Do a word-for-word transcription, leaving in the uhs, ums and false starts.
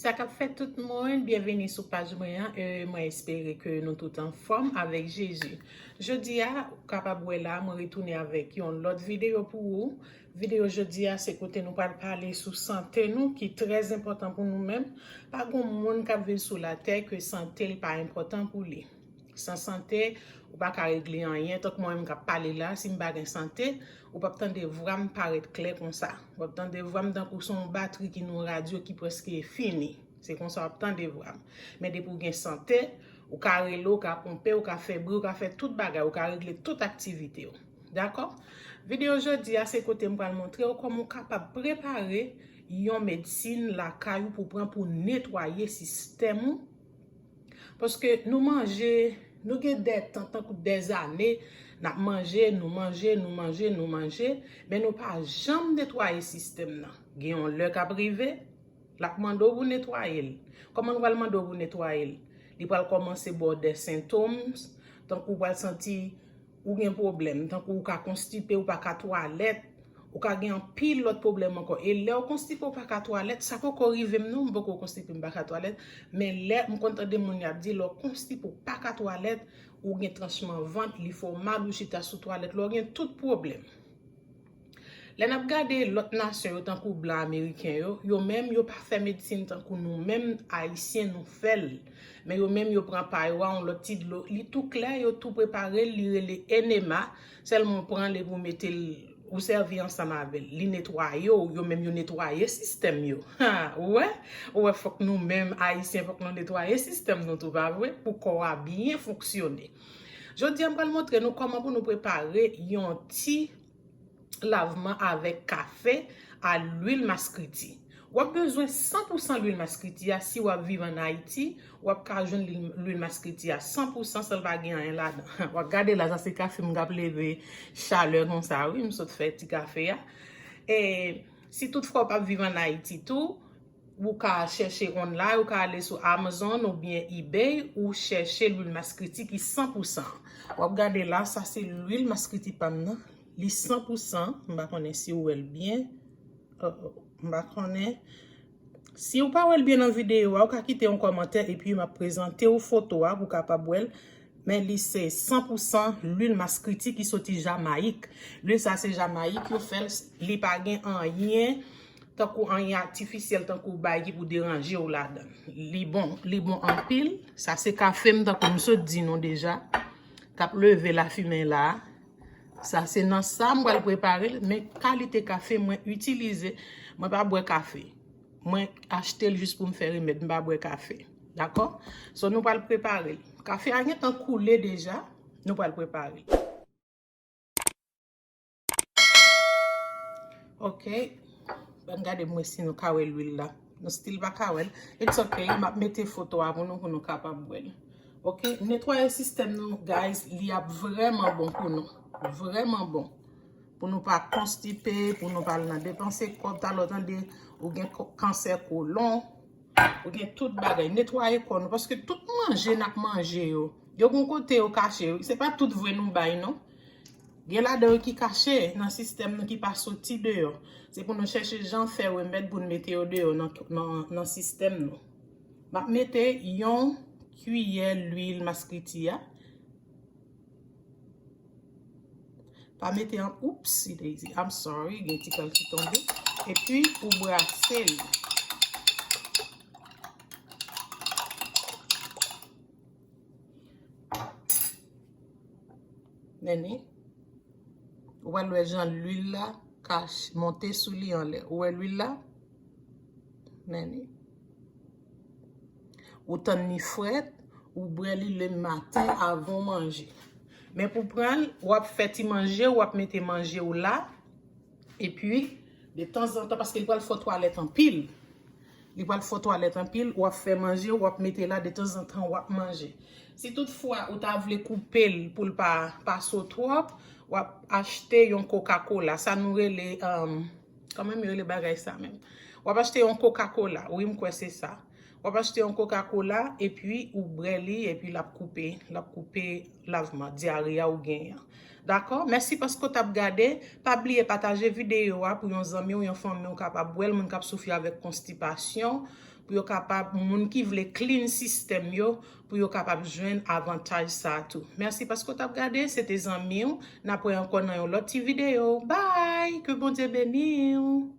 Sa k ap fèt tout moun, byenveni sou paj mwen an. E mwen espere ke nou tout anfòm avèk Jezi. Jodi a, ou kapab wè la, mwen retounen avèk yon lòt videyo pou ou. Videyo jodi a, se kote nou pral pale sou sante nou, ki trè enpòtan pou nou menm. Pa gen moun k ap viv sou latè ke sante l pa enpòtan pou li. San sante, ou pa ka regle anyen. Tankou mwen menm k ap pale la, si m pa gen sante, ou p ap tande vwa m parèt klè konsa. W ap tande vwa m tankou se yon batri ki nan yon radyo ki prèske fini. Se konsa w ap tande vwa m. Men depi w gen sante, ou ka rele, ou ka ponpe, ou ka fè bri, ou ka fè tout bagay, ou ka regle tout aktivite w. Dakò? Videyo jodi a, se kote m pral montre w kòman w kapab prepare yon medsin lakay ou pou pran pou netwaye sistèm ou. Paske nou manje, nou gen dè tan, tankou dè zane, n ap manje, nou manje, nou manje, nou manje, men nou pa janm netwaye sistèm nan. Gen yon lè k ap rive, l ap mande w pou netwaye l. Kòman l pral mande w pou netwaye l? Li pral kòmanse ba w dè sentom, tankou w pral santi ou gen pwoblèm, tankou ou ka konstipe, ou pa ka twalèt, ou ka gen anpil lòt pwoblèm ankò. E lè w konstipe, ou pa ka twalèt, sa poko rive m non, m poko konstipe, m pa ka twalèt. Men lè m konn tande moun y ap di, lè w konstipe, ou pa ka twalèt, ou gen tranchman vant, li fè w mal, ou chita sou twalèt, lè w gen tout pwoblèm. Lè n ap gade lòt nasyon yo, tankou blan ameriken yo, yo menm yo pa fè medsin tankou nou menm ayisyen nou fè l. Men yo menm yo pran pa yo a yon lòt ti dlo. Li tou klè, yo tou prepare l, li rele enema. Sèlman w pran l epi w mete l, ou sèvi ansanm avè l. Li netwaye w, yo menm yo netwaye sistèm yo. Ha, ou wè? Ou wè, fòk nou menm ayisyen, fòk nou netwaye sistèm nou tou, pa vre? Pou kò a byen fonksyone. Jodi a, m pral montre nou kòman pou nou prepare yon ti lavman avèk kafe a lwil maskriti. W ap bezwen san pou san lwil maskriti a si w ap viv ann Ayiti, w ap ka jwenn lwil, lwil maskriti a san pou san san l pa gen anyen ladan. W ap gade la, sa se kafe m k ap leve chalè konsa, wi, m sot fè ti kafe a. E si toutfwa w p ap viv ann Ayiti tou, ou ka chèche online, ou ka ale sou Amazon oubyen eBay, ou chèche lwil maskriti ki san pou san. W ap gade la, sa se lwil maskriti pa m nan. Li san pou san, m pa konnen si w wè l byen. Oh, oh, m pa konnen. Si w pa wè l byen nan videyo a, ou ka kite yon kòmantè epi m ap prezante w foto a pou w kapab wè l. Men li se san pou san lwil maskriti ki soti Jamayik. Lwil sa se Jamayik yo fè l, li pa gen anyen tankou anyen atifisyèl, tankou bagay ki pou deranje w ladan l. Li bon, li bon anpil. Sa se kafe m, tankou m sot di nou deja, k ap leve lafimen la. Sa se nan sa m pral prepare l, men kalite kafe mwen itilize, mwen pa bwè kafe. Mwen achte l jis pou m fè remèd, m pa bwè kafe. Dakò? So, nou pral prepare l. Kafe a gentan koule deja, nou pral prepare l. Ok. Ban m gade pou m wè si nou ka wè lwil la. Nou still pa ka wè l. It's ok. M ap mete foto a pou nou, pou nou kapab wè l. Ok. Netwaye sistèm nou, guys, li ap vrèman bon pou nou. Vrèman bon. Pou nou pa konstipe, pou nou pa al nan depanse kòb, talè w tande ou gen ko-, kansè kolon, ou gen tout bagay. Netwaye kò nou, paske tout manje n ap manje yo, yo gon kote yo kache. Se pa tout vre nou bay, non. Gen ladan yo ki kache nan sistèm nou, ki pa soti deyò. Se pou nou chèche jan fè remèd pou n mete yo deyò nan, nan, nan sistèm nou. M ap mete yon kiyè lwil maskriti a. Pa mete an, oupsie daisy, I'm sorry, gen ti kal ki tonbe. Epi ou brase l. Nene. Ou pral wè jan lwil la ka ch-, monte sou li anlè. Ou wè lwil la? Nene. Ou tann li frèt, ou bwè li lematen avan w manje. Men pou pran l, w ap fè ti manje, w ap mete manje w la. Epi, detanzantan, paske li pral fè w twalèt anpil. Li pral fè w twalèt anpil, w ap fè manje, w ap mete la, detanzantan, w ap manje. Si toutfwa ou ta vle koupe l pou l pa, pa so twòp, w ap achte yon Coca-Cola. Sa nou rele, um, kòman yo rele bagay sa menm? W ap achte yon Coca-Cola. Wi, m kwè se sa. W ap achte yon Coca-Cola, epi ou bwè li, epi l ap koupe, l ap koupe lavman, dyare a ou genyen an. Dakò? Mèsi paske w t ap gade. Pa bliye pataje videyo a pou yon zanmi w, yon fanmi w kapab wè l, moun k ap soufri avèk konstipasyon, pou yo kapab, moun ki vle clean sistèm yo, pou yo kapab jwenn avantaj sa tou. Mèsi paske w t ap gade, se te zanmi w. N ap wè ankò nan yon lòt ti videyo. Bye! Ke Bondye beni w!